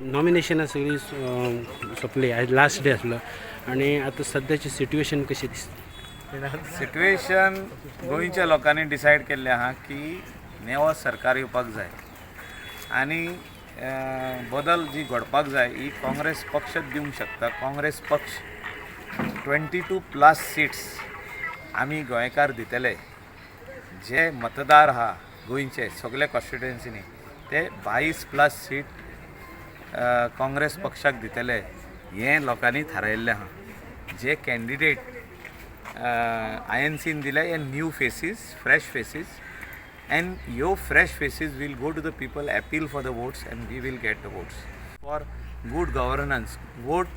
नॉमिनेशनां सगळीं सोंपली. आयज लास्ट डे आसलो आनी आतां सद्याची सिट्युएशन कशी दिसता? सिट्युएशन, गोंयच्या लोकांनी डिसायड केल्लें आहा की नवो सरकार येवपाक जाय आनी बदल जी घडपाक जाय ही काँग्रेस पक्षच दिवंक शकता. काँग्रेस पक्ष 22 प्लस सिट्स आमी गोंयकार दितले. जे मतदार आहा गोंयचे सगळे कॉन्स्टिट्युएन्सीनी, ते 22 प्लस सीट काँग्रेस पक्षाक दितले हें लोकांनी थारायल्लें आहा. जे कॅन्डिडेट आयएनसीन दिले हे new faces, fresh faces, and ह्यो fresh faces will go to the people, appeal for the votes, and we will get the votes. For good governance, vote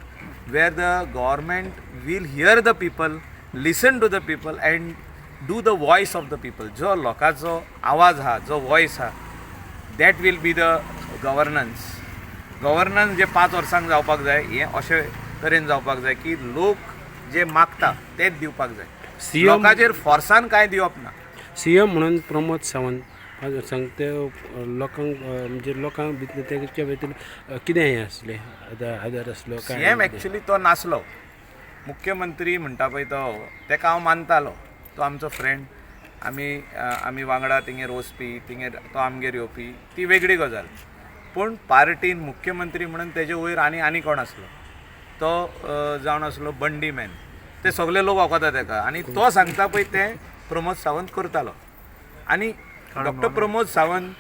where the government will hear the people, listen to the people and do the voice of the people. जो लोकांचो आवाज आहा, जो voice आहा, that will be the governance. Governance जे 5 वर्सांक जावपाक जाय, हें अशे तरेन जावपाक जाय की लोक जे मागता तेच दिवपाक जाय. सीएम लोकांचेर फोर्सान कांय दिवप ना. सीएम म्हणून प्रमोद सावंत 5 वर्सांक ते लोकांक, म्हणजे लोकांक भितर तेच्या भितर कितें हें आसलें, आदार आसलो? सीएम एक्चुली तो नासलो. मुख्यमंत्री म्हणटा पळय तो, तेका हांव मानतालो. तो आमचो फ्रेंड. आमी वांगडा थिंगेर वचपी, थिंगेर तो आमगेर येवपी, ती वेगळी गजाल. पूण पार्टीन मुख्यमंत्री म्हणून तेजे वयर आनी आनी कोण आसलो, तो जावन आसलो बंडी मॅन. ते सगळे लोक वळखता तेका आनी तो सांगता पळय तें प्रमोद सावंत करतालो. आनी डॉक्टर प्रमोद सावंत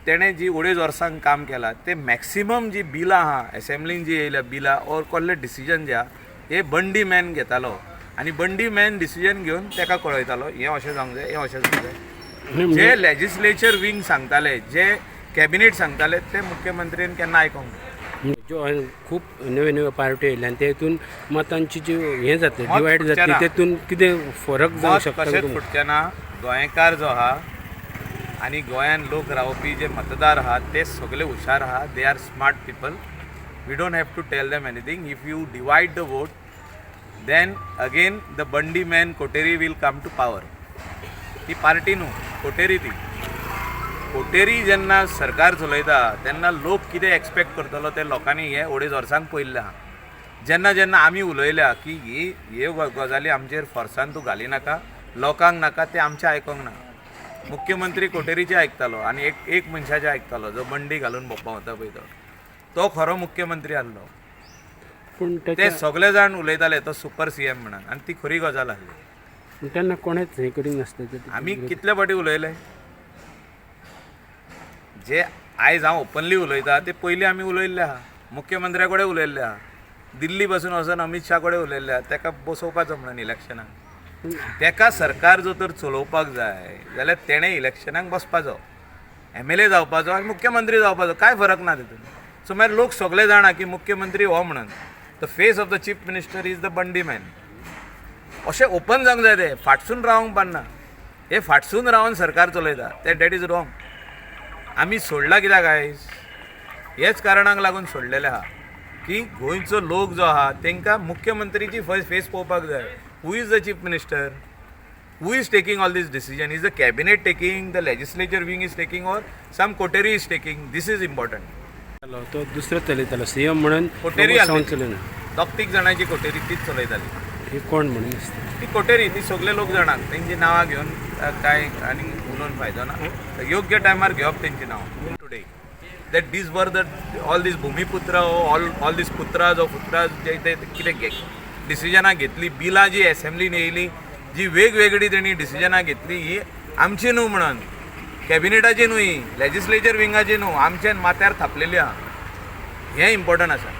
तेणें जी अडेज वर्सांक काम केलां, ते मॅक्सिमम जी बिलां आहा, एसेंब्लीन जी येयल्या बिलां ऑर कसले डिसिजन जे आहा, हे बंडी मॅन घेतालो आनी बंडी मॅन डिसिजन घेवन तेका कळयतालो, हें अशें जावंक जाय, हें अशें जावंक जाय. जे लेजिस्लेचर विंग सांगताले, जे कॅबिनेट सांगताले, ते मुख्यमंत्र्यान केन्ना आयकोंक ना. ज्यो खूब नव्यो नव्यो पार्ट्यो येयल्या आनी तेतून मतांची जी हें जातलें, मत डिवायड फुटचें जातली, ना. तेतून कितें फरक जावंक मत शकता? कशेंच फुटचें ना. गोंयकार जो आहा आनी गोंयान लोक रावपी जे मतदार आहात, ते सगळे हुशार आहा. They are smart people. We don't have to tell them anything. If you divide the vote, then again the Bandi man coterie will come to power. ती पार्टी न्हू, कोटेरी. ती कोटेरी जेन्ना सरकार चलयता तेन्ना लोक कितें एक्सपेक्ट करतलो, ते लोकांनी हे अडेज वर्सांक पळयल्लें आहा. जेन्ना जेन्ना आमी उलयल्या की ही ह्यो गजाली आमचेर फोर्सान तूं घाली नाका, लोकांक नाका, ते आमचें आयकोंक ना. मुख्यमंत्री कोटेरीचें आयकतालो आनी एक एक मनशाचें आयकतालो, जो बंडी घालून भोंवता पळय तो, तो खरो मुख्यमंत्री आहलो. पूण ते तेच्या सगळे जाण उलयताले तो सुपर सीएम म्हणून आनी ती खरी गजाल आहली. पूण तेन्ना कोणेच हें करीत नासलें. आमी कितले फावटी उलयले. जे आयज हांव ओपनली उलयता ते पयलीं आमी उलयल्ले आहा. मुख्यमंत्र्या कडेन उलयल्ले आहा, दिल्ली पासून वचून अमीत शाह कडेन उलयल्ले आहा, तेका बसोवपाचो म्हणून इलेक्शनाक. तेका सरकार जर तर चलोवपाक जाय जाल्यार तेणें इलेक्शनाक बसपाचो, एमएलए जावपाचो आनी मुख्यमंत्री जावपाचो, कांय फरक ना तितून. सो मागीर लोक सगळे जाणा की मुख्यमंत्री हो म्हणून. The face of the chief minister is the Bandi man. अशें ओपन जावंक जाय. ते फाटसून रावंक पारना. हे फाटसून रावन सरकार चलयता ते, that is wrong. आमी सोडला कित्याक आयज, हेच कारणाक लागून सोडलेले आहा की गोंयचो लोक जो आहा तांकां मुख्यमंत्रीची फेस पळोवपाक जाय. Who is the chief minister? Who is taking all this decision? Is the cabinet taking, the legislature wing is taking or some coterie is taking? This is important. तो दुसरो चलयतालो सीएम म्हणून. कोटेरी. प्रमोद सावंत आसली. चलयना. दोग तीग जाणांची कोटेरी, तीच चलयताली. हे कोण म्हणून आसता? ती कोटेरी, ती सगळे लोक जाणात. तेंची नांवां घेवन काय आनी उलोवन फायदो ना. योग्य टायमार घेवप तेंची नांवां. Today that these were the all these Bhumiputra, all these putras or futras, जे ते कितें डिसिजनां घेतली, बिलां जी एसेंब्लीन येयली, जी वेगवेगळी तेणी डिसिजनां घेतली, ही आमची न्हू म्हणून, कॅबिनेटाची न्हू, ही लेजिस्लेचर विंगाची न्हू, आमच्या माथ्यार थापलेली आहा. हें इम्पॉर्टंट आसा.